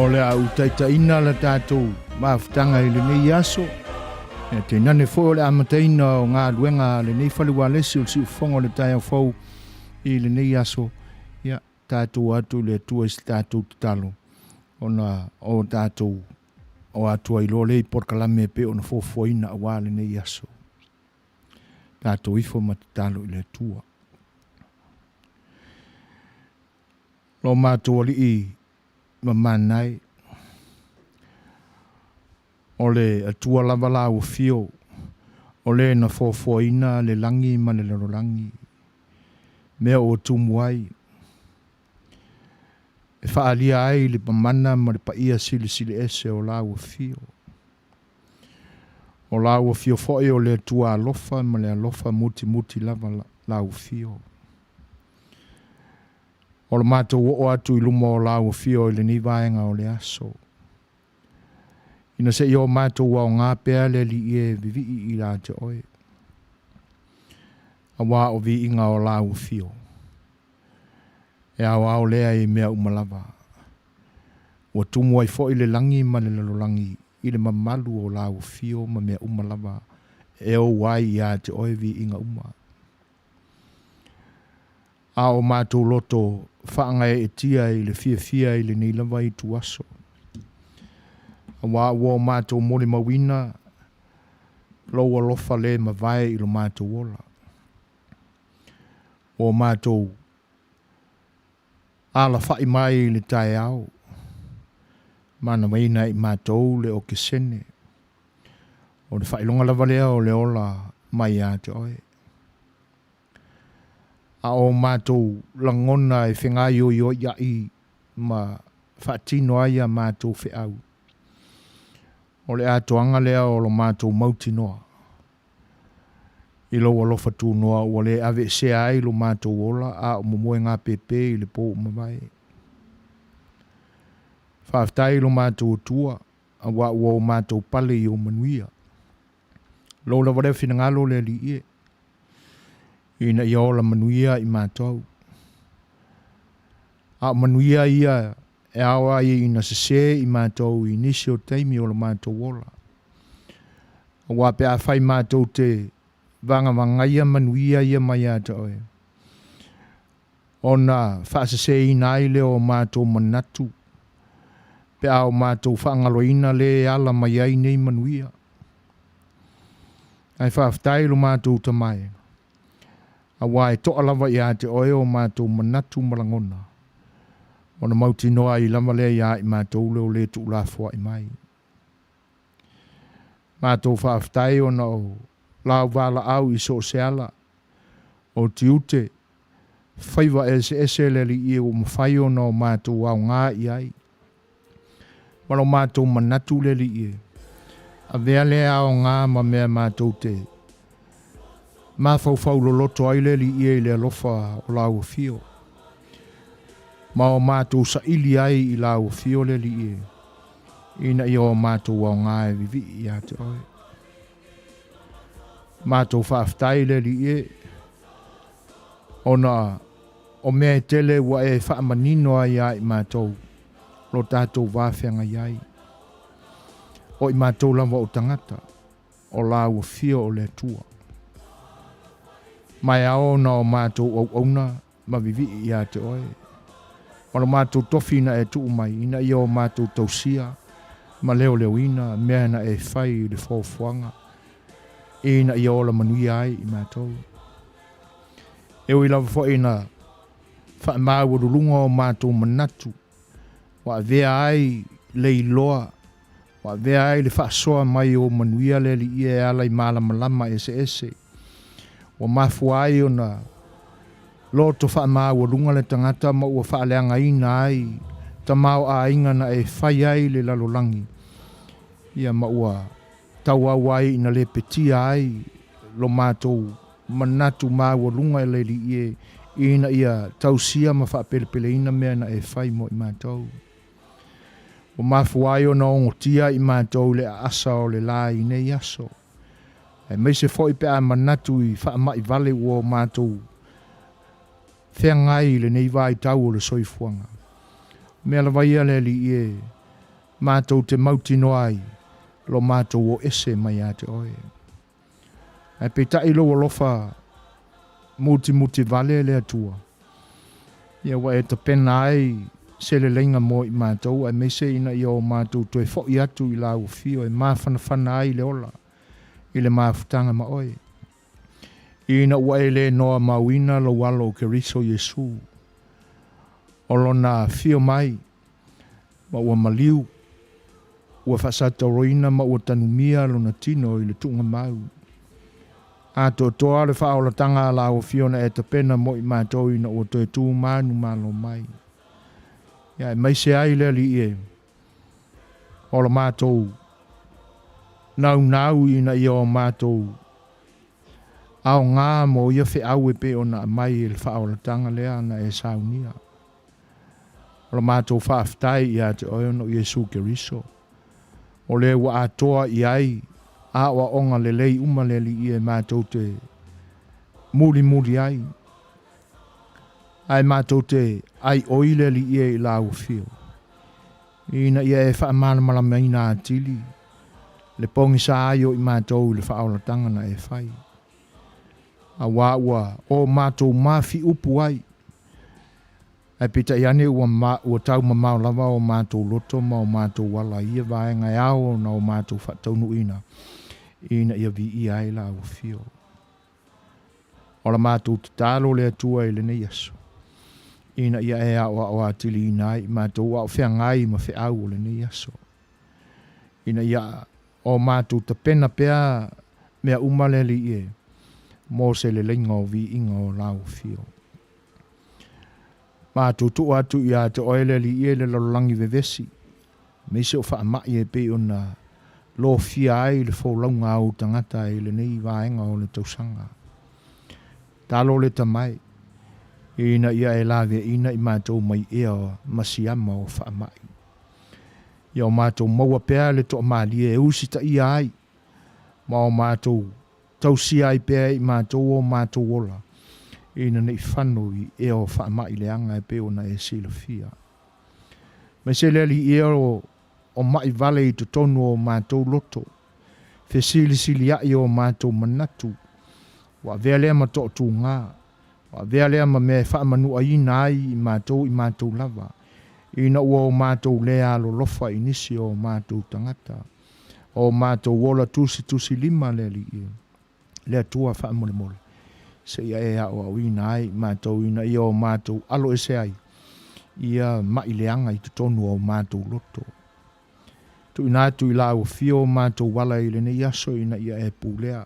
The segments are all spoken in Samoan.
O le a ou taitaiina le tatou mafutaga i lenei aso. E tainane foi o le amataina o galuega a lenei fale ualesi o le siufofoga o le taeao fou i lenei aso. Ia, tatou o atu i le Atua i se tatou tatalo ona o tatou o atu ai loa lea i polokalame e pei ona fuafuaina aua lenei aso. Tatou ifo ma tatalo i le Atua. Lo matou Alii mamana e, o le Atua lava la ua fio, o le na foafoaina le lagi ma le lalolagi, mea ua tumu ai, e faaalia ai le mamana ma le paia silisili ese o la ua fio. O la ua fio foi o le Atua alofa ma le alofa mutimuti lava la ua fio. O le matou oo atu i luma o la ua fio i lenei vaega o le aso. Ina se i o matou aoga pea le Alii e vivii i la te oe. Auā o viiga o la ua fio. E aoao lea i mea uma lava. Ua tumu ai foi le lagi ma le lalolagi i le mamalu o la ua fio ma mea uma lava e ou ai ia te oe viiga uma. A o matou loto faagaeetia i le fiafia i lenei lava ituaso. Auā ua o matou molimauina lou alofa le mavae i lo matou ola. Ua o matou alafai mai i le taeao, manavaina e i matou le okesene. O le faailoga lava lea o le ola mai ia te oe. A o matou lagona e fegaioioiai ma faatino ai a matou feau, o le atoaga lea o lo matou mautinoa i lou alofa tunoa ua le aveesea ai lo matou ola a o momoe gapepe i le po ua mavae. Faafetai i lo matou Atua, auā ua o matou pale i ou manuia. Lou lava lea finagalo le Alii e, ina ia ola manuia i matou. A o manuia ia e ao ai ina sese i matou i nisi o taimi o lo matou ola. Aua pe afai matou te vagavagaia manuia ia mai ia te oe, ona faaseseina ai lea o matou manatu pe a o matou faagaloina le ala mai ai nei manuia. Ae faafetai lo matou Tama e, auā e to'a lava ia te oe o matou manatu ma lagona, ona mautinoa ai lava lea iā i matou le o le tuulafoa'i mai. Matou faafetai ona o lau valaau i so o se ala, o tiute, faiva eseese le Alii ua mafai ona o matou aoga i ai. Ma lo matou manatu le Alii e, avea lea aoga ma mea matou te mafaufau loloto ai le Alii e i le alofa o lau afio, ma o matou saili ai i lau afio le Alii e, ina ia o matou aoga e vivii ia te oe. Matou faafetai le Alii e, ona o mea e tele ua e faamanino ai ia i matou lo tatou va feagai ai. O i matou lava o tagata, o lau afio o le Atua. Ma e ao ona o matou auauna ma vivii ia te oe, ma lo matou tofi na e tuu mai, ina ia o matou tausia ma leoleoina mea na e fai i le foafoaga, ina ia ola manuia ai i matou. E ui lava foi ina faamaualuluga o matou manatu, ua avea ai le iloa, ua avea ai le faasoa mai o manuia le Alii e ala i malamalama eseese, ua mafua ai ona loto faamaualuga le tagata ma ua faaleagaina ai tamaoaiga na e fai ai le lalolagi, ia ma ua tauau ai ina lepetia ai lo matou manatu maualuga e le Alii e, ina ia tausia ma faapelepeleina mea na e fai mo i matou. Ua mafua ai ona ogotia i matou le aasa o le la i nei aso, aemaise foi pe a manatu i faamai vale ua o matou feagai i lenei vaitau o le soifuaga. O mea lava ia le Alii e. Matou te mautinoa ai lo matou o ese mai ia te oe. Ae peitai lou alofa mutimuti vale le Atua, ia ua e tapena ai se leleiga mo i matou, aemaise ina ia o matou toe foi atu i lau afio e mafanafana ai le ola i le mafutaga ma oe. Ina ua e le noa mauina lou alo o Keriso Iesu, o lona afio mai ma ua maliu, ua faasataroina ma ua tanumia lona tino i le tuugamau. Atoatoa le faaolataga a lau afio na e tapena mo i matou ina ua toe tu manumalo mai. Ia aemaise ai le Alii e, o lo matou naunau ina ia o matou aoga mo ia feau e pei ona aumai e le faaolataga lea na e saunia. O lo matou faafetai ia te oe ona o Iesu Keriso, o le ua atoa i ai aoaoga lelei uma le Alii e matou te mulimuli ai, ae matou te aioi le Alii e i lau afio, ina ia e faamalamalamaina atili le pogisa ai o i matou i le faaolataga na e fai. Auā ua o matou mafiupu ai, ae peitai ane ua, ma, ua taumamao lava o matou loto ma o matou ala i ia vaega e ao ona o matou faataunuuina ina ia viia ai lau afio. O la matou tatalo le Atua i lenei aso, ina ia e aoao atiliina ai i matou a o feagai ma feau o lenei aso, ina ia o matou tapena pea mea uma le Alii e, mo se leleiga o viiga o lau afio. Matou tuu atu ia te oe le Alii e le lalolagi vevesi, aemaise o faamai e pei ona lofia ai le folauga a ou tagata i lenei vaega o le tausaga. Talo le tamae, ina ia e laveaiina i matou mai ea ma siama o faamai. Ia o matou maua pea le toamalie e usitaia ai ma o matou tausia ai pea e i matou o matou ola, ina ne i fano i ea o faamai leaga e pei ona e silafia. Aemaise le Alii ea o mai vale i totonu o matou loto, fesilisiliai o matou manatu, ua avea lea ma toatuga, ua avea lea ma mea e faamanuaina ai i matou i matou lava, ina ua o matou le alolofa i nisi o matou tagata, o matou ola tusitusilima le Alii e, le Atua faamolemole, seia e aoaoina ai i matou ina ia o matou alo ese ai ia mai leaga i totonu o matou loto. Tuuina atu i lau afio o matou ala i lenei aso ina ia e pulea.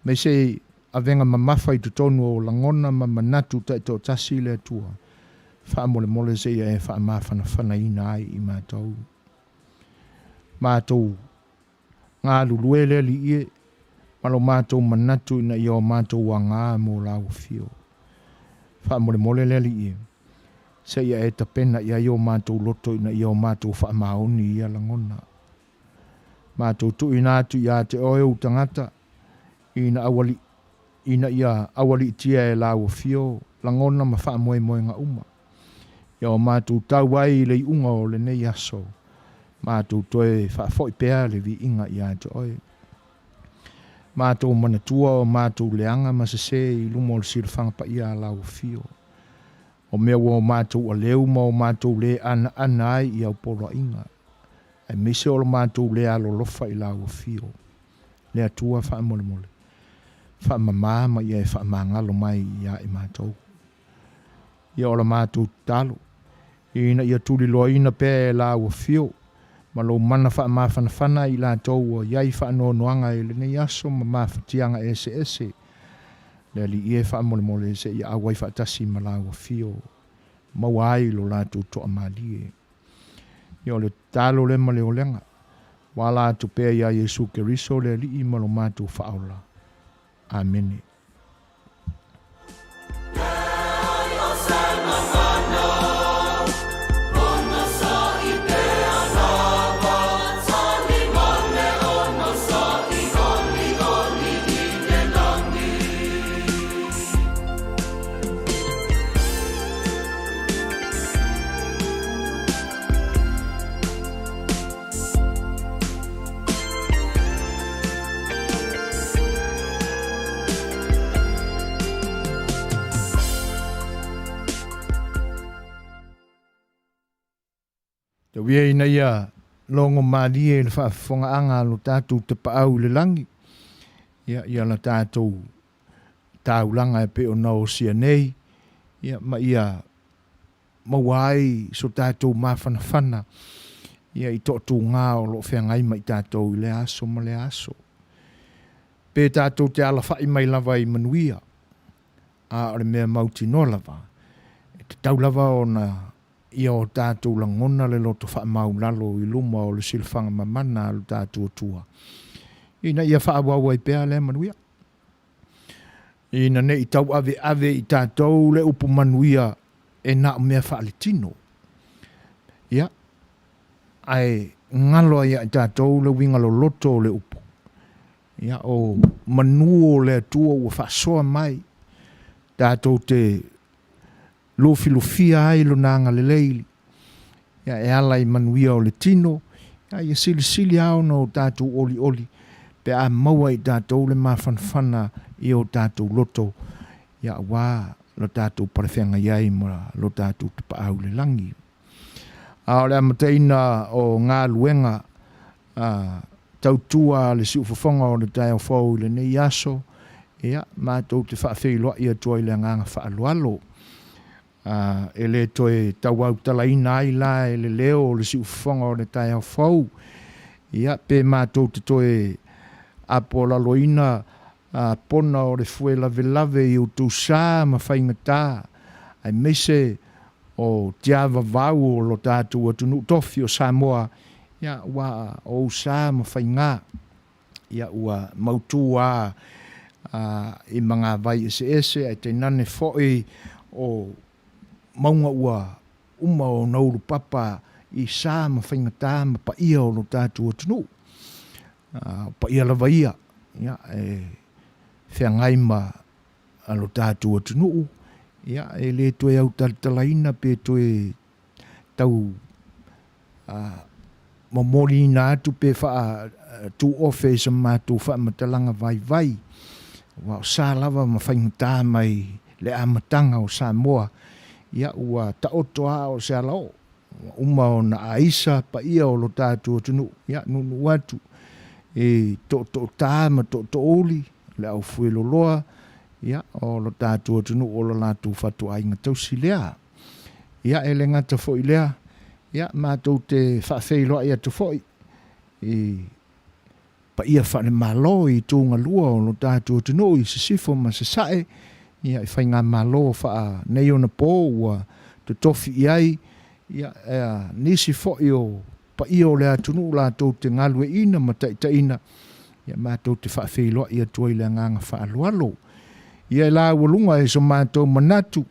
Aemaise avega mamafa i totonu o lagona ma manatu taitoatasi le Atua, faamolemole seia e faamafanafanaina ai i matou. Matou galulue le Alii e, ma lo matou manatu ina ia o matou aga mo lau afio. Faamolemole le Alii e, seia e tapena i ai o matou loto ina ia o matou faamaoni i ia lagona. Matou tuuina atu ia te oe ou tagata, ina auali, ina ia aualiitia e lau afio lagona ma faamoemoega uma. Ia o matou tau ai i le iuga o lenei aso, matou toe faafoi pea le viiga ia te oe. Matou manatua o matou leaga ma sesē i luma o le silafaga paia a lau afio. O mea ua o matou aleu ma o matou lē anaana ai i au poloaiga, aemaise o lo matou lē alolofa i lau afio. Le Atua faamolemole, faamamā ma ia e faamagalo mai ia i matou. Ia o la matou tatalo, ina ia tuliloaina pea e lau afio ma lou mana faamafanafana i latou ua i ai faanoanoaga i lenei aso ma mafatiaga eseese, le Alii e faamolemole seia auai faatasi ma lau afio, maua ai lo latou toamalie. Ia o le tatalo lea ma le olega, ua ala atu pea iā Iesu Keriso le Alii ma lo matou Faaola. Amene. Ui e ina ia logo malie i le faafofogaaga a lo tatou Tapaau i le lagi, ia, ia la tatou taulaga e pei ona osia nei, ia, ma ia maua ai so tatou mafanafana ia i toatuga o lo o feagai ma i tatou i lea aso ma lea aso. Pe tatou te alafai mai lava i manuia, a o le mea mautinoa lava, e tatau lava ona ia o tatou lagona le loto faamaulalo i luma o le silafaga mamana a lo tatou Atua, ina ia faaauau ai pea lea manuia. Ina ne i tauaveave i tatou le upu manuia e na o mea faaletino, ia, ae galo ai ia i tatou le uiga loloto o le upu, ia, o manu o le Atua ua faasoa mai tatou te lufilufia ai Lona agalelei ia e ala i manuia o le tino, ia ia silisili lava ona o tatou olioli pe a maua e i tatou le mafanafana i o tatou loto, ia aua lo tatou palefeagai ai ma lo tatou Tapaau i le lagi. A o le amataina o galuega a tautua a le siufofoga o le taeao fou i lenei aso, ia, matou te faafeiloai atu ai i le agaga faaaloalo. A e le toe tauautalaina ai la e le leo o le siufofoga o le taeao fou, ia, pe matou te toe apoalaloina a pona o le fue lavelave i outou sa ma faigata, aemaise o tiavavau o lo tatou atunuu tofi o Samoa, ia, ua o ou sa ma faiga, ia, ua mautu lava i magavai eseese, ae tainane foi o mauga ua uma ona ulupapa i sa ma faigata ma paia o lo tatou atunuu. O paia lava ia, ia, e feagai ma lo tatou atunuu, ia, e le toe autalatalaina pe toe tau momoliina atu pe faatuofe i sa matou faamatalaga vaivai, aua o sa lava ma faigata mai le amataga o Samoa, ia ua taoto lava o se alaoo, ua uma ona aisa paia o lo tatou atunuu, ia nuunuu atu i tootoota ma tootoouli, le aufueloloa, ia o lo tatou atunuu o lo latou fatuaiga tausi lea. Ia e le gata foi i lea, ia matou te faafeiloai atu foi i paia faale-Malo i itu galua o lo tatou atunuu i Sisifo ma Sasae, ia i faigamalo faaneionapo ua totofi i ai ia nisi foi o paia o le atunuu latou te galueaiina ma taitaiina, ia matou te faafeiloai atu ai i le agaga faaaloalo. Ia e laualuga i so matou manatu,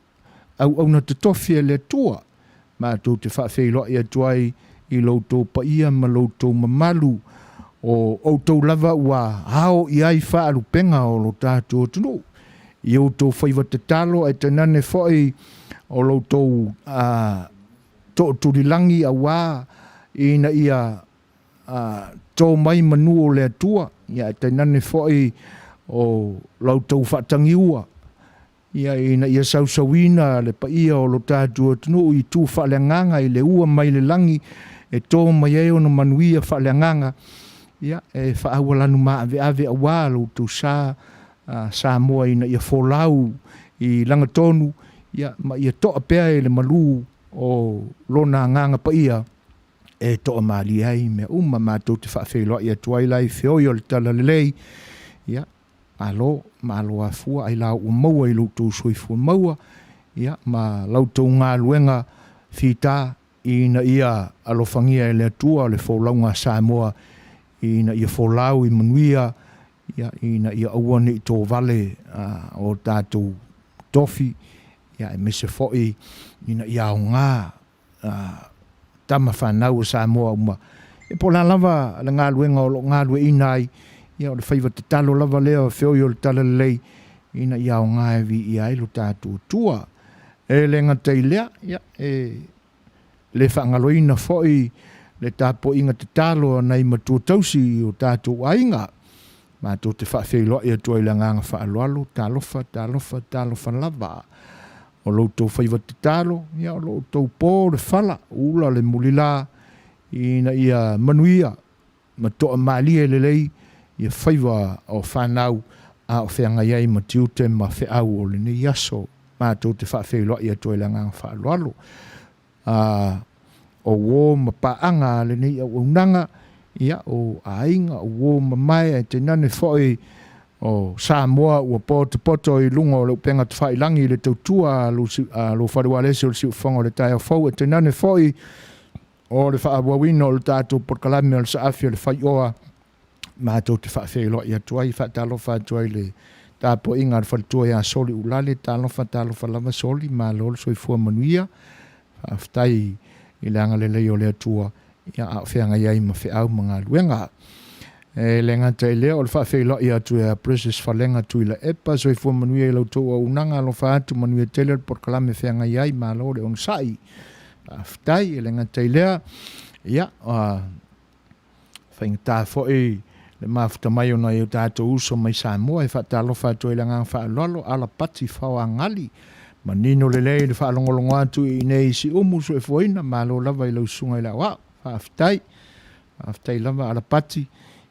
auauna totofi a le Atua, matou te faafeiloai atu ai i lo outou paia ma lo outou mamalu, o outou lava ua ao i ai faalupega o lo tatou atunuu, i outou faiva tatalo ae tainane foi o lo outou tootulilagi aua ina ia to mai manu o le Atua, ia ae tainane foi o la outou faatagiua, ia ina ia sausauina le paia o lo tatou atunuu i itu faaleagaga i le ua mai le lagi e to mai ai ona manuia faaleagaga, ia e faaaualanu maaveave aua lo outou sa Samoa ina ia folau i lagatonu, ia ma ia toa pea i le malu o Lona Agaga Paia e toamalie ai mea uma. Matou te faafeiloai atu ai la i feoi o le Talalelei, ia, malo, malo afua ailao ua maua i lo outou soifua maua, ia, ma la outou galuega fita ina ia alofagia e le Atua le folauga a Samoa ina ia folau i manuia, ia, ina ia aua ne i tovale o tatou tofi, ia, aemaise foi ina ia aoga tama fanau a Samoa uma. Ia po o le a lava le galuega o lo o galueaiina ai, ia o le faiva tatalo lava lea o feoi o le Talalelei ina ia aoga e viia ai lo tatou Atua. E le gata i lea, ia, e le faagaloina foi le tapuaiga tatalo a nai matua tausi i o tatou aiga. Matou te faafeiloai atu ai i le agaga faaaloalo, talofa, talofa, talofa lava. O lo outou faiva tatalo, ia o lo outou po le fala, ula le mulila. ina ia manuia ma toamalie lelei ia faiva o fanau a o feagai ai ma tiute ma feau o lenei aso. Matou te faafeiloai atu ai i le agaga faaaloalo. A o uō ma paaga a lenei auaunaga, ia, o aiga, o uō mamae, ae tainane foi o Samoa ua potopoto i luga o le upega tafailagi i le tautua a lou fale ualesi o le siufofoga o le taeao fou, ae tainane foi o le faaauauina o le tatou polokalame o le saafi o le faioa, matou te faafeiloai atu ai, faatalofa atu ai i le tapuaiga a le faletua ia Soli Ulale, talofa talofa lava Soli, malo le soifua manuia, faafetai i le agalelei o le Atua, ia a o feagai ai ma feau ma galuega. E le gata i lea, o le faafeiloai atu ia Precious Falega Tuilaepa, soifua manuia i la outou auaunaga, alofa atu, manuia tele le polokalame feagai ai, malo le onosai. Faafetai, e le gata i lea, ia, faigata foi le mafuta mai o nai o tatou uso mai Samoa e faatalofa atu ai i le agaga faaaloalo, Alapati Faoagali, manino lelei le faalogologo atu i inei i Siumu, soifuaina, malo lava i lau susuga i le aoao. Faafetai, faafetai lava Alapati,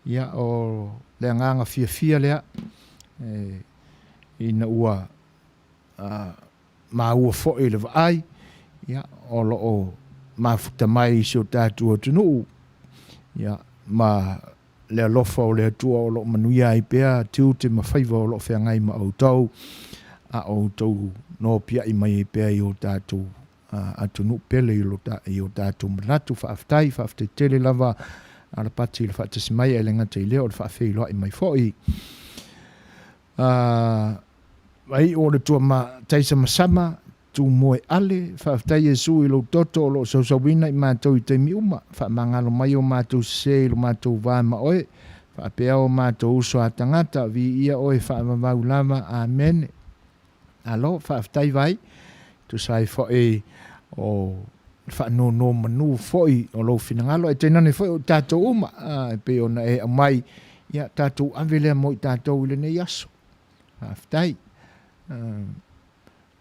ia o le agaga fiafia lea e, ina ua maua foi le vaai, ia, o lo o mafuta mai i si o tatou atunuu, ia, ma le alofa o le Atua o lo o manuia ai pea tiute ma faiva o lo o feagai ma outou, a o outou nopiai mai ai pea i o tatou atunuu pele i o tatou manatu. Faafetai, faafetai tele lava Alapati i le faatasi mai, ae le gata i lea o le faafeiloai mai foi. Vai o le tua taisamasama, tu moe ale, faafetai Iesu i lou toto o lo o sausauina i matou i taimi uma. Faamagalo mai o matou sese i lo matou va ma oe, faapea o matou uso a tagata, viia oe faavavau lava. Amene. Malo, faafetai Vai, tusa ai foi o le faanonomanu foi o lou finagalo, ae tainane foi o i tatou uma, e pei ona e aumai, ia tatou ave lea mo i tatou i lenei aso. Faafetai.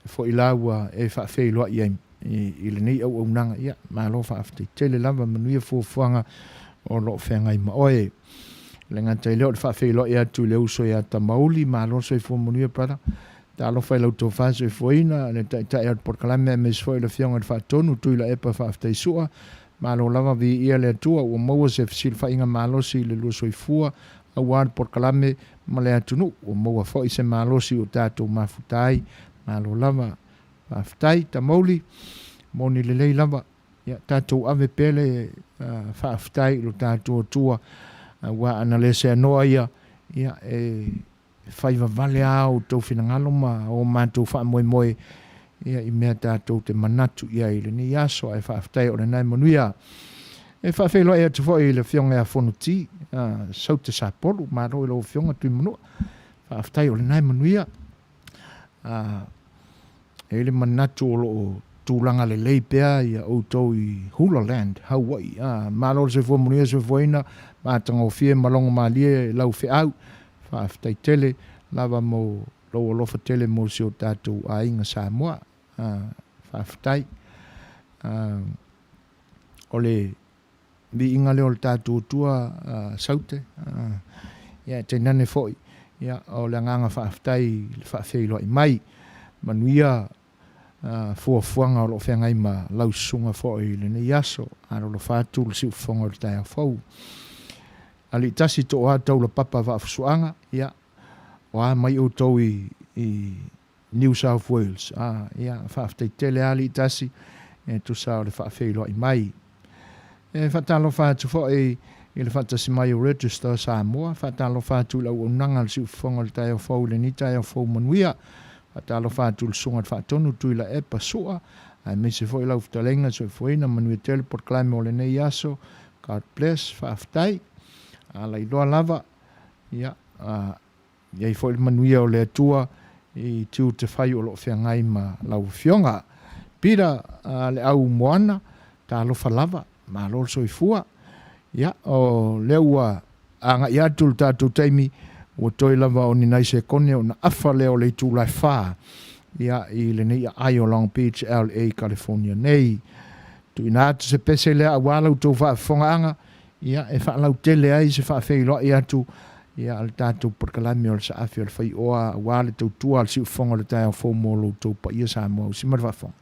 E foi la ua e faafeiloai ai i lenei auaunaga, ia malo faafetai tele lava, manuia fuafuaga o lo o feagai ma oe. Le gata i lea o le faafeiloai atu i le uso ia Tamauli, malo le soifua manuia brother. Talofa i lau tofa soifuaina, le taitai o le polokalame aemaise foi le afioga i le Faatonu Tuilaepa faafetai sua. Malo lava viia le Atua ua maua se fesilafaiga malosi i le lua soifua aua le polokalame ma le atunuu. Ua maua foi se malosi ua tatou mafuta ai. Malo lava faafetai Tamauli, moni lelei lava. Ia tatou ave pea le faafetai i lo tatou Atua aua ana le seanoa ia, ia e fai vavale a outou finagalo ma o matou faamoemoe ia i mea tatou te manatu i ai i lenei aso, ae faafetai o lena e manuia. E faafeiloai atu foi i le Afioga ia Fonoti Saute Sapolu, malo i lau Afioga Tuimanua, faafetai o lena e manuia. E i ai le manatu o lo o tulaga lelei pea ia outou i Hula Land, Hawaii. Malo le soifua manuia soifuaina, matagofie ma logo malie lau feau. Faafetai tele lava mo lou alofa tele mo si o tatou aiga Samoa. Faafetai. O le viiga lea o le tatou Atua Saute, ia tainane foi ia o le agaga faafetai i le faafeiloai mai. Manuia fuafuaga o lo o feagai ma lau susuga foi i lenei aso. Alolofa atu le siufofoga o le taeao fou. Alii tasi toa taula papa vaafusuaga, ia o a mai outou i New South Wales. Ia, faafetai tele lava Alii tasi e tusa o le faafeiloai mai. E faatalofa atu foi i le faatasi mai o Register Samoa, faatalofa atu i le auaunaga a le siufofoga o le taeao fou i lenei taeao fou manuia. Faatalofa atu i le Susuga i le Faatonu Tuilaepa Sua, aemaise foi lau fetalaiga soifuaina, manuia tele polokalame o lenei aso. God bless, faafetai. A lailoa lava, ia, I ai foi le manuia o le Atua i tiute fai o lo o feagai ma lau Afioga. Peter le au moana, talofa lava, malo le soifua. Ia, o lea ua agai atu le tatou taimi, ua toe lava o ni nai sekone ona afa lea o le itula e 4, ia, i lenei aai o Long Beach, LA, California nei. Tuuina atu se pese lea aua la outou faafofogaaga, ia, e faalautele ai se faafeiloai atu, ia, a le tatou polokalame o le Saafi o le Faioa aua le tautua a le siufofoga o le taeao fou mo lo outou paia Samoa. Usi ma le faafofoga.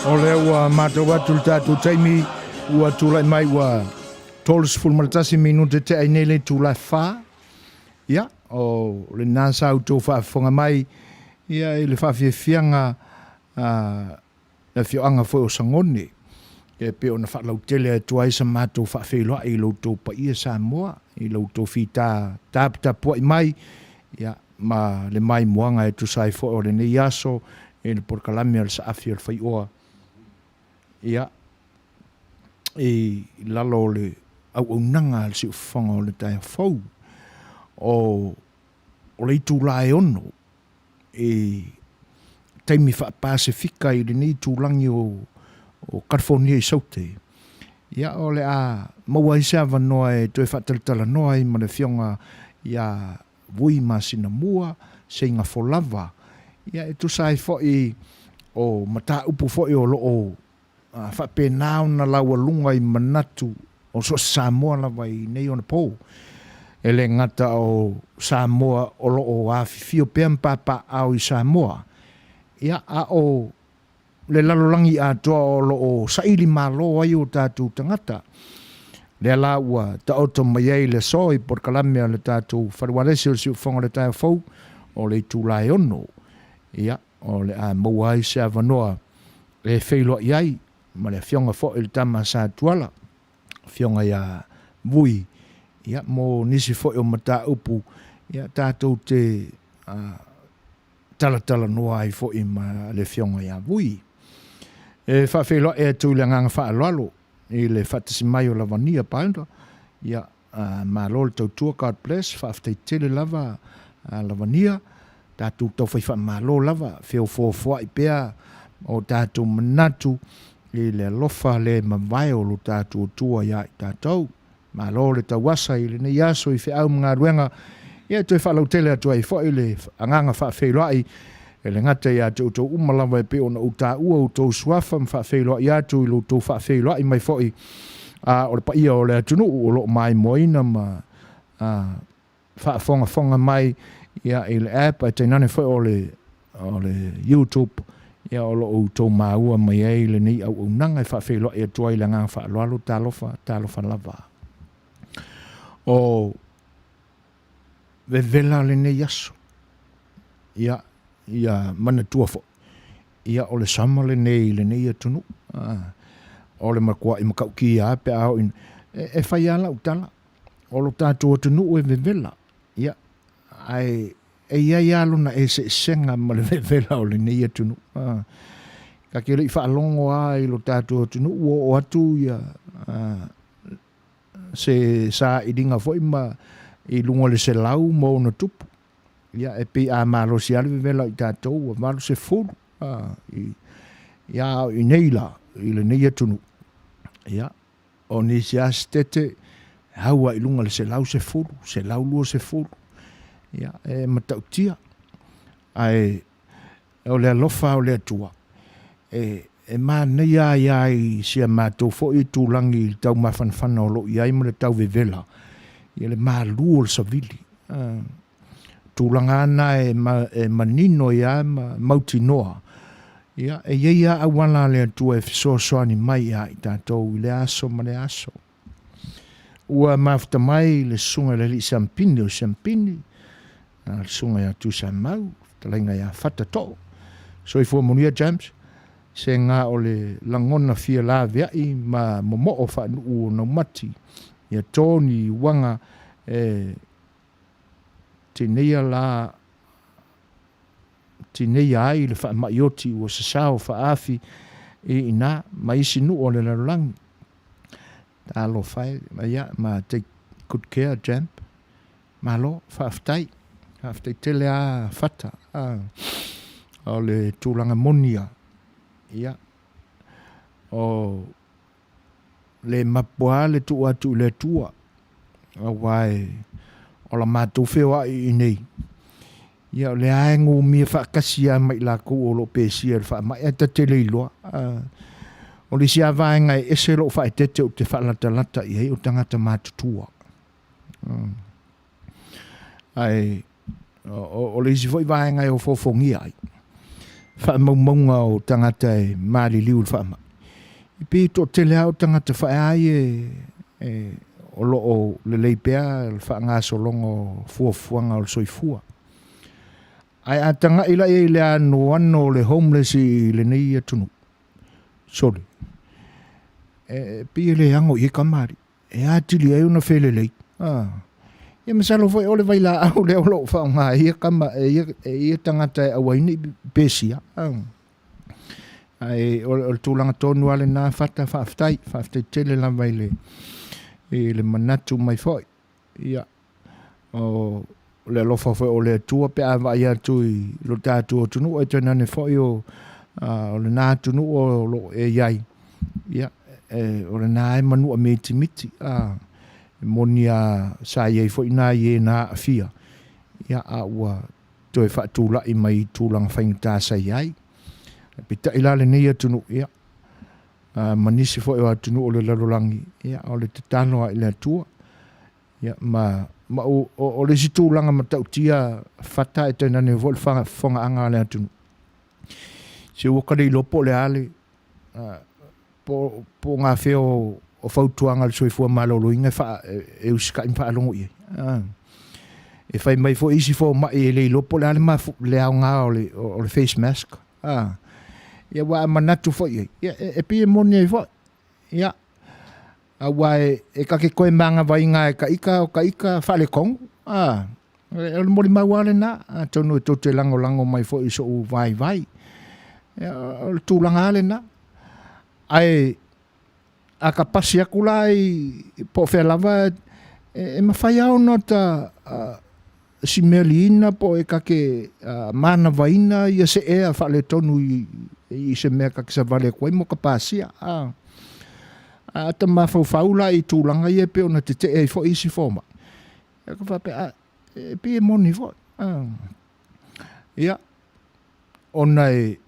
O lea ua matau atu le tatou taimi ua tulai mai ua 31 minute te ai nei le itula e 4. Ia, o lena sa outou faafofoga mai ia i le faafiafiaga a le afioaga foi o Sagone, e pei ona faalautele atu ai sa matou faafeiloai i lo outou paia Samoa, i lo outou fita taputapuai mai, ia, ma le maimoaga e tusa ai foi o lenei aso i le polokalame a le Saafi o le Faioa, ia, i lalo o le auaunaga a le siufofoga o le taeao fou. O le itula e 6 i taimi faa-Pasefika i lenei itulagi o Kalifonia i Saute, ia o le a maua ai se avanoa e toe faatalatalanoa ai ma le Afioga ia Vui Masinamua Seigafolava, ia e tusa ai foi o mataupu foi o lo o faapena ona laualuga i manatu o so o se Samoa lava i nei ona po. E le gata o Samoa o lo o afifio pea ma papaaao i Samoa, ia, a o le lalolagi atoa o lo o saili malo ai o tatou tagata. Lea la ua taoto mai ai le aso i polokalame a le tatou Fale Ualesi o le Siufofoga o le Taeao Fou o le itula e 6. Ia, o le a maua ai se avanoa e feiloai ai ma le afioga foi i le tama a Satuala, afioga ia Vui, ia, mo nisi foi o mataupu, ia, tatou te talatalanoa ai foi ma le afioga ia Vui. E faafeiloai atu i le agaga faaaloalo i le faatasi mai o Lavania Pounder, ia, Malo le tautua, God bless, faafetai tele lava Lavania, tatou taufai faamalo lava, feofoofoai pea o tatou manatu i le alofa le mavae o lo tatou Atua ia i tatou. Malo le tauasa i lenei aso i feau ma galuega, ia e toe faalautele atu ai foi le agaga faafeiloai e le gata ia te outou uma lava e pei ona ou taua outou suafa ma faafeiloai atu i lo outou faafeiloai mai foi a o le paia o le atunuu o lo o maimoaina ma faafogafoga mai ia i le app ae tainane foi o le YouTube. Ia o lo o outou maua mai ai lenei auaunaga e faafeiloai atu ai i le agaga faaaloalo, talofa, talofa lava. O vevela lenei aso, ia, ia manatua foi, ia o le sama lenei i lenei atunuu. O le matuai matautia lava pe a oo ina... E fai lava lau tala, o lo tatou atunuu e vevela, ia, ae e i ai lava lona eseesega ma le vevela o lenei atunuu. Ta te le i faalogo lava i lo tatou atunuu ua oo atu ia se sailiga foi ma i luga o le 100+. Ia e pei a malosi lava le vevela o i tatou ua 80, ia a o i inei la i lenei atunuu, ia o nisi lava setete e au lava i luga o le 110, 120, ia e matautia. Ae o le alofa o le Atua, e manaia ai lava i si a matou foi itulagi i le tau mafanafana o lo o i ai ma le tau vevela, ia le malu o le savili. Tulaga lava na e manino ai lava ma mautinoa, ia, e i ai lava auala a le Atua e fesoasoani mai ia i tatou i lea aso ma lea aso. Ua mafuta mai le susuga i le alii Siampini o Siampini, le susuga ia Tuisamau, fetalaiga ia Fata Too. Soifua manuia James, sega o le lagona fia laveai ma momoo faanuu o naumati, ia to ni uaga e tineia la tineia ai le faamai oti ua sasao faaafi i ina ma isi nuu o le lalolagi. Talofa e, ia ma take good care Jamp. Malo, faafetai. Faafetai tele lava Fata. O le tulaga moni lava, ia, o le mapu lava le tuu atu i le Atua, aua e o la matou feoai i inei, ia o lea lava e numia faatasi lava ma i latou o lo o pesia i le faamai, ae ta te le iloa. O le isi lava vaega e ese lou faaeteete ou te faalatalata i ai o tagata matutua. Ae o le isi foi vaega e ofoofogia ai faamaumauga o tagata e maliliu i le faamai, e pei e toatele lava o tagata faeai e o lo o lelei pea le faagasologa o fuafuaga o le soifua. Ae a tagai la i ai i le anoano o le homeless i lenei atunuu, sole, e pei e le ano i ai kamali'i. E atili ai ona felelei. Ia masalo foi o le vailaau lea o lo o faaaoga e ia tama, e ia tagata e aua ai ne i pesia. Ae o le tulaga tonu lava lena Fata, faafetai, faafetai tele lava i le manatu mai foi. Ia, o le alofa foi o le Atua pe a vaai atu i lo tatou atunuu, ae tainane foi o lena atunuu o lo o e i ai, ia, o lena e manua mitimiti. E moni lava sa i ai foi nai e na aafia, ia, a ua toe faatulai mai i tulaga faigata sa i ai. Peitai la lenei atunuu, ia, ma nisi foi o atunuu o le lalolagi, ia, o le tatalo lava i le Atua. Ia, ma, ma o, o le isi tulaga matautia Fata ae tainane foi le faafofogaaga a le atunuu. Se ua ta le iloa po o le a le, po o gafea o fautuaga a le soifua maloloina e usitai ma faalogo i ai. E fai mai foi isi fomai e le iloa po o le a le aoga o le face mask. Ia aua a manatu foi i ai, ia e pei e moni ai foi. Ia, aua e ta te toe magavaina e ta ita o ta ita faaletonu. O le molimau lava lena, atonu e tou te lagolago mai foi i sou vaivai. O le tulaga lava lena. Ae a ta pasi atu la i po o fea lava, e mafai lava ona ta simeliina po o e ta te manavaina ia se ea faaletonu i se mea ta te savali atu ai ma ta pasia. A ta mafaufau la i tulaga ia e pei ona tetee ai foi isi fomai, ia ta faapea, e pei e moni foi. Ia, ona e,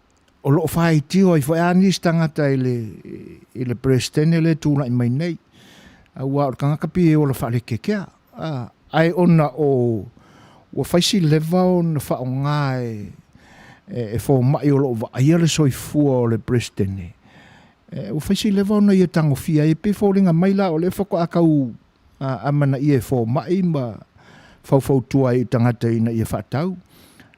o lo o faitio ai foi lava nisi tagata i le Peresetene lea e tulai mai nei, aua o le tagata pei e ola faalekeakea. Ae ona o ua fai si leva ona faaaoga e e fomai o lo o vaaia le soifua o le Peresetene, ua fai si leva ona ia tagofia ai. E pei e foliga mai la o lea faatoa tau amanaia e fomai ma faufautua ai i tagata ina ia faatau.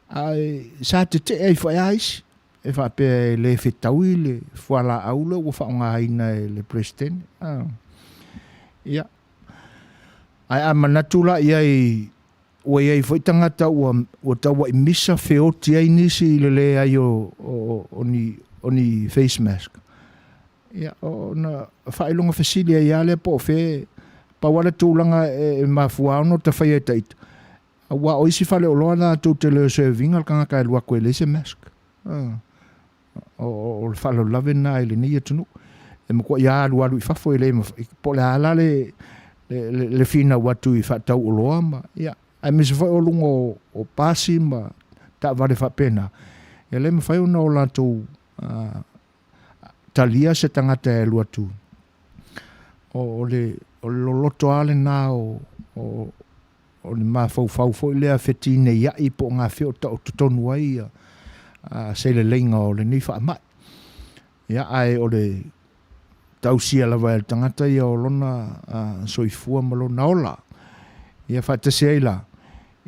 Ae sa tetee ai foi lava isi e faapea e le fetaui le fualaau lea ua faaaogaina e le Peresetene. Ia, ae a manatu la i ai ua i ai foi tagata ua tauai misa feoti ai nisi i le leai o ni face mask, ia ona faailoga fesili ai lava lea po o fea, pau lava le tulaga e mafua ona ota faia e ita, aua o isi faleoloa latou te le serve ina le tagata e alu atu e leai se mask. O le faalavelave lena i lenei atunuu. E matuai alualu i fafo e le po o le a la le finau atu i faatau oloa ma ia aemaise foi o luga o pasi ma taavale faapena, e le mafai ona o latou talia se tagata e alu atu. O le loloto lava lena o le mafaufau foi lea fetineiai po o gafea o taoto tonu ai se leleiga o lenei faamai. Ia, ae o le tausia lava e le tagata ia o lona soifua ma lona ola. Ia faatasi ai la,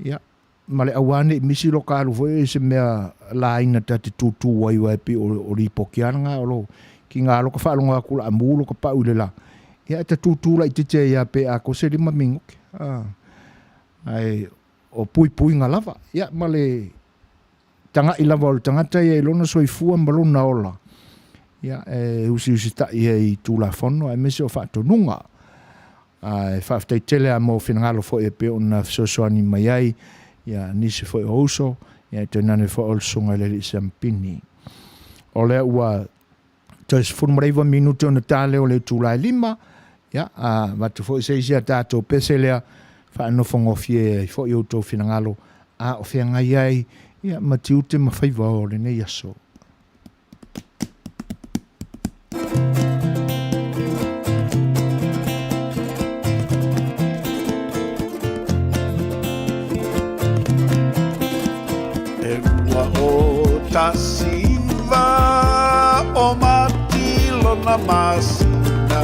ia, ma le aua ne i misi lo ta alu foi i se mea laina ta te tūtū ai aua e pei o lipoti lava lena o lo tiga loa ta faalogo atu o le a mu lo ta pau i le la, ia e ta tūtū laitiiti ai lava pe atoa se 5 minute. Ae o puipuiga lava, ia ma le tagai lava o le tagata ia i lona soifua ma lona ola, ia e usiusitai ai i Tulafono aemaise o faatonuga. Ae faafetai tele lava mo finagalo foi e pei ona fesoasoani mai ai ia nisi foi o uso, ia tainane foi o le Susuga i le Alii Siamupini. O lea ua toe 19 minute ona ta lea o le itula e 5, ia a avatu foi se isi a tatou pese lea faanofogofie ai foi outou finagalo a o feagai ai ia ma tiute ma faiva o lenei aso. E 2019 o Mati lona masina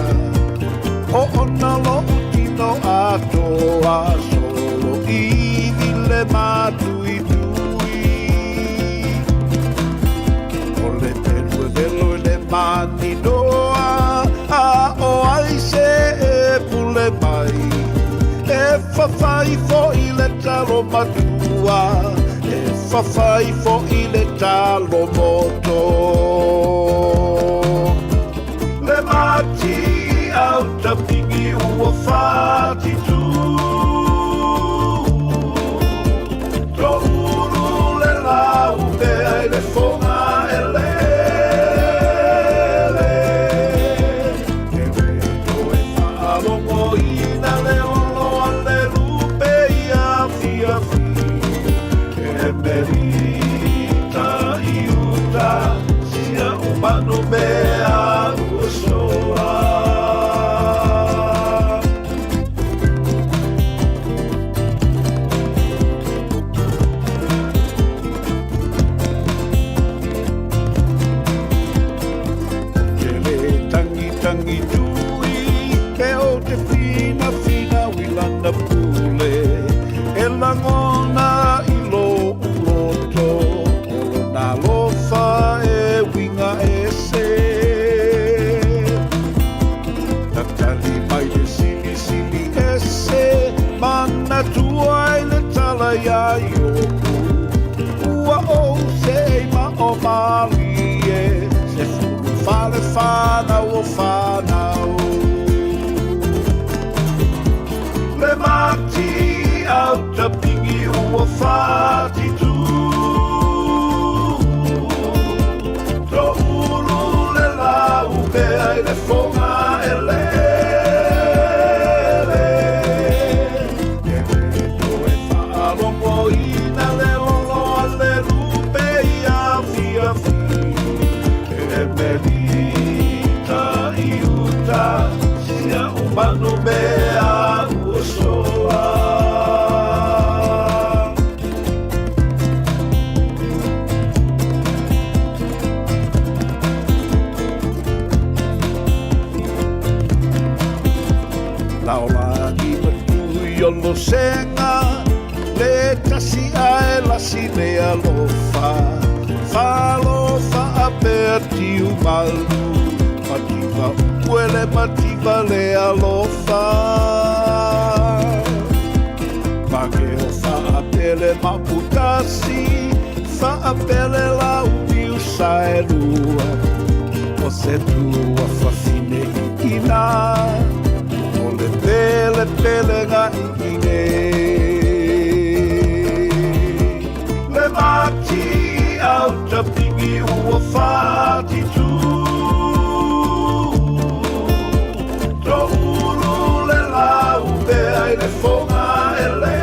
O ona loʻu tino atoa Solo ivi le mātuitui O le pelu e welo i le maninoa A o ai se e pule mai E fawhai fo i le talo matua E fawhai fo i le talo moto Le mati au tapigi ua whatitu Toʻulu le lau pea i le foga eleele. E le toe faalogoina le olo a le lupe i afiafi. E melita i uta sia manu mea ua soa. Te le tangitangi tui, pe o te finafina i lana pule, e lagona i loʻu loto, o lona alofa e uiga ese. Tatali mai le silisili ese, manatua ai le tala iā Iopu, ua ou seei ma o mālie, 14 le fanau o fanau. Le mati au tapigi ua fatitu, Toʻulu le lau pea i le foga eleele. E le toe faalogoina le olo a le lupe i afiafi. E melita i uta sia manu mea ua soa. lega Le tasi ae lasi le alofa Falofa apea tiu malu Mativa uele mativa le alofa Mageo faapele maputasi Faapele lau saelua O se tua fafine i ina O le pele pele ga i Le mati au tapigi ua fati tu Toulu le lau pea i le fonga e le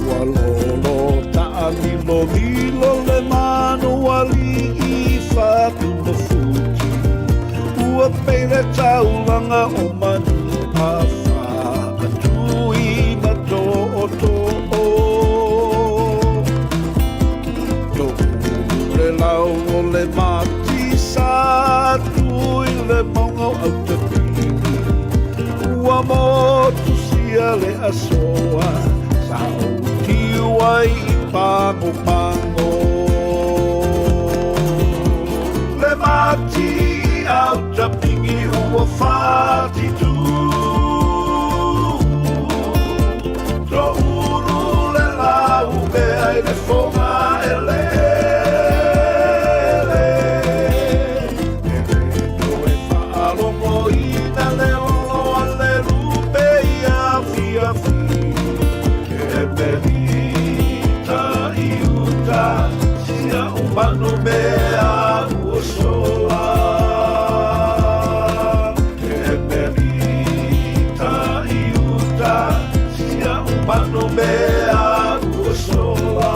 Ua lolo taʻamilomilo le manu aliʻi Fatumafuti Ua pei le taulaga o Manuafa Atui ma tootoo Toulu le lau o le matisa Tui le mauga o Autapili Ua motusia le asoa Sa ou tiu ai i Pagopago Le mati au tapigi ua fatitu Toulu le lau mea i le foga e lele E le toe faalogoina le olo a le lupe i afiafi E melita i uta sia o manu mea ua sola E melita i uta sia o manu mea ua sola.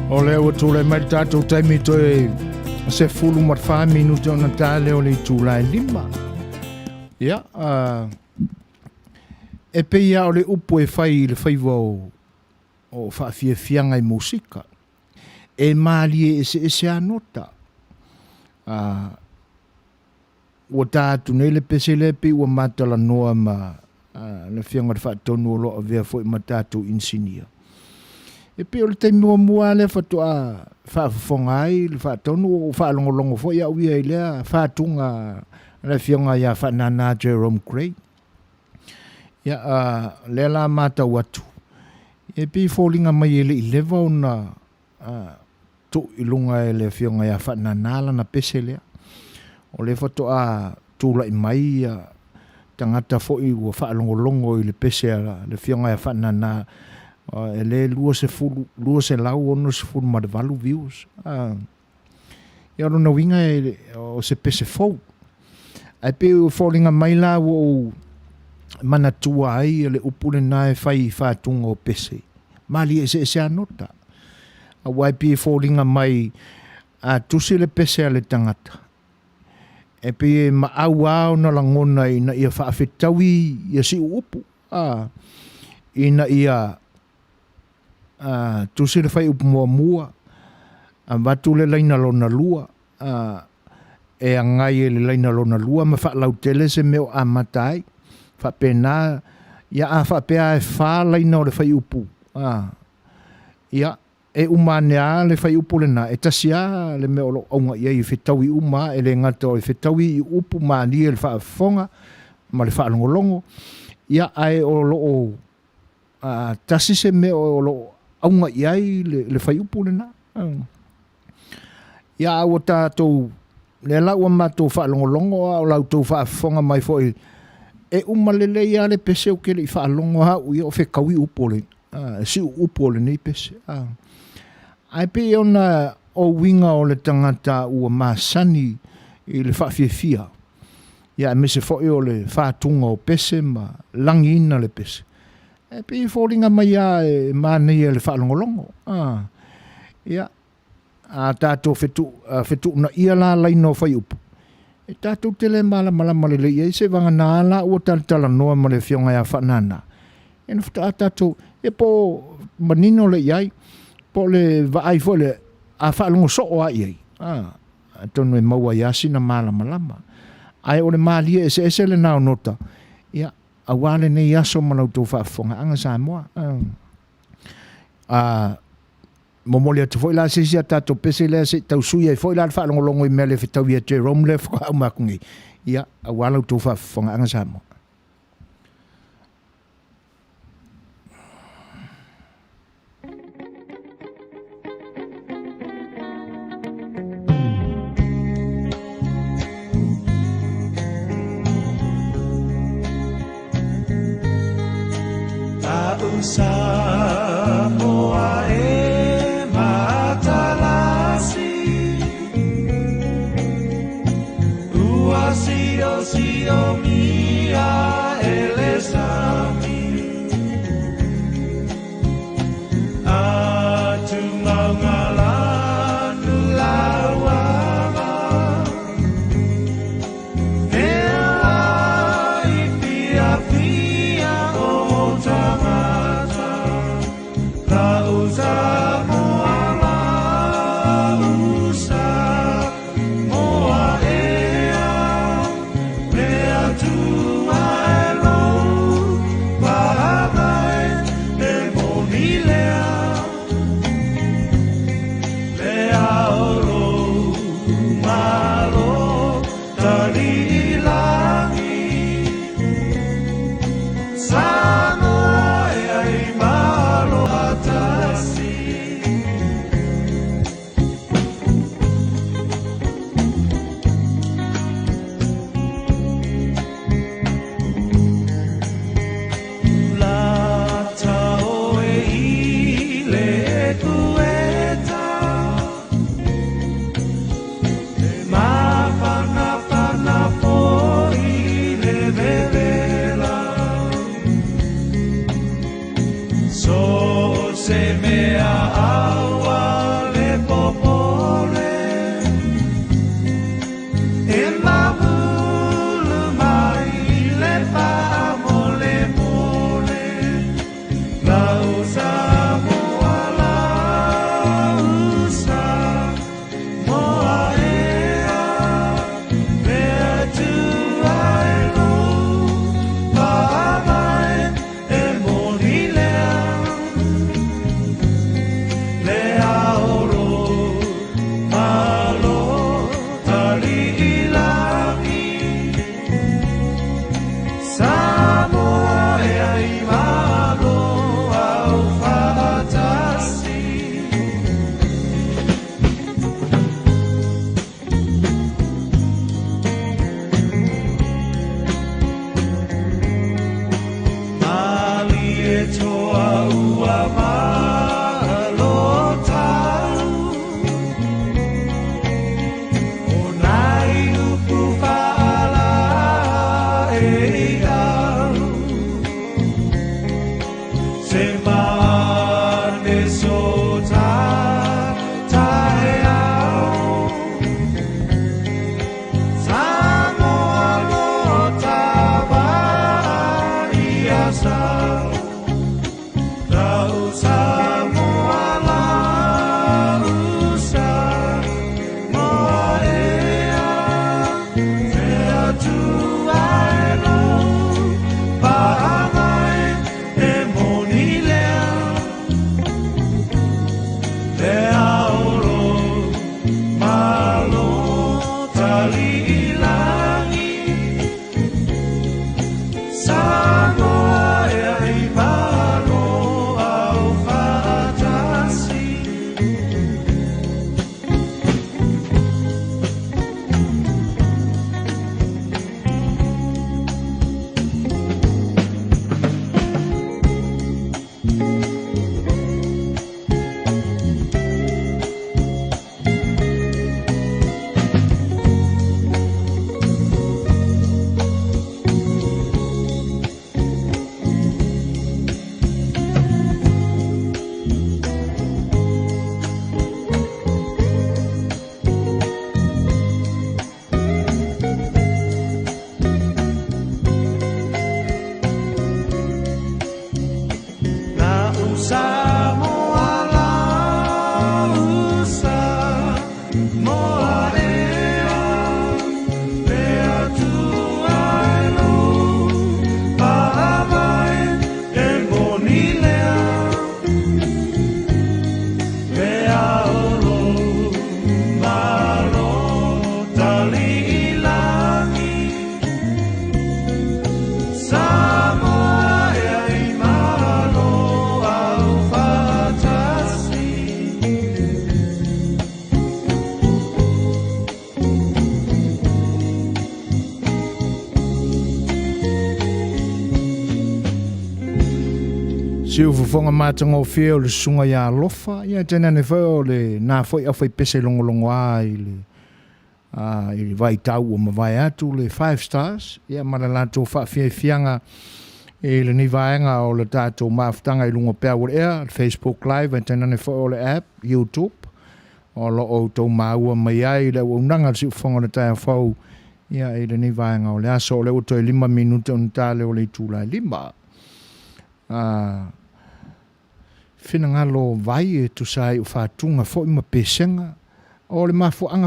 O lea ua tulai mai le tatou taimi toe 14 minute ona ta lea o le itula e 5. Ia, e pei lava o le upu e fai i le faiva o o faafiafiaga i musika, e malie eseese lava nota. Ua ta atu nei le pese lea pei ua matalanoa ma le Afioga i le Faatonu o lo o avea foi ma tatou inisinia. E pei o le taimi muamua lava lea faatoa faafofoga ai le Faatonu, ua ou faalogologo foi au ia i lea fatuga a le Afioga ia Faanana Jerome Gray. Ia, lea la matau atu, e pei e foliga mai e le i leva ona tuu i luga e le Afioga ia Faanana lana pese lea. O lea faatoa tulai mai ia tagata foi ua faalogologo i le pese a le Afioga ia Faanana, e le 20, 268 views. Ia o lona uiga o se pese fou. Ae pei ua foliga mai la ua ou manatua ai le upu lena e fai i fatuga o pese. Malie eseese a nota. Aua e pei e foliga mai a tusi le pese a le tagata, e pei e maau lava ona lagona ina ia faafetaui ia siu upu, a, ina ia a, tusi le faiupu muamua, avatu le laina lona lua, a, e agai e le laina lona lua ma faalautele se mea o amata ai. Faapena, ia a faapea e fa laina o le faiupu, a, ia, e uma ane lava le faiupu lena, e tasi lava le mea o lo o auga i ai e fetaui uma, e le gata o le fetaui i upu malie i le faafofoga ma le faalogologo, ia, ae o lo o a, tasi se mea o lo o auga i ai le faiupu lena. Ia, a ua tatou, lea la ua matou faalogologo a o la outou faafofoga mai foi, e uma lelei lava le pese ou te le i faalogo lava au ia o fetaui upu o le, a, siu upu o lenei pese. A. Ae pei ona o uiga o le tagata ua masani i le faafiafia. Ia aemaise foi o le fatuga o pese ma lagiina le pese. E pei e foliga mai lava e manaia i le faalogologo. A, ia, a tatou fetuunaia la laina o fuaiupu, e tatou te le malamalama lelei i ai, seivagana la ua talatalanoa ma le afioga ia Faanana, ia ona faatoa tatou, ia po o manino lea i ai, po o le vaai foi lea, a faalogo soo lava i ai, a, atonu e maua ai lava sina malamalama. Ae o le malie eseese lena o nota, ia, aua lenei aso ma la outou faafofogaaga Samoa. A momoli atu foi la se isi a tatou pese lea se i tau sui ai foi la le faalogologo i mea le fetaui a Jerome lea faatoa uma atu nei, ia, aua la outou faafofogaaga Samoa. Siufofoga matagofie o le susuga ia Alofa, ia tainane foi o lena foi aufaipese logologoa i le a, i le vaitau ua mavae atu le Five Stars, ia ma le latou faafiafiaga i lenei vaega o le tatou mafutaga i luga o peau o le ea, le Facebook Live, ae tainane foi o le app, YouTube, o lo o outou maua mai ai le auaunaga a le siufofoga o le taeao fou, ia i lenei vaega o le aso, o lea ua toe 5 minute ona ta lea o le itula e 5. A, finagalo vai e tusa ai o fatuga foi ma pesega o le mafuaaga.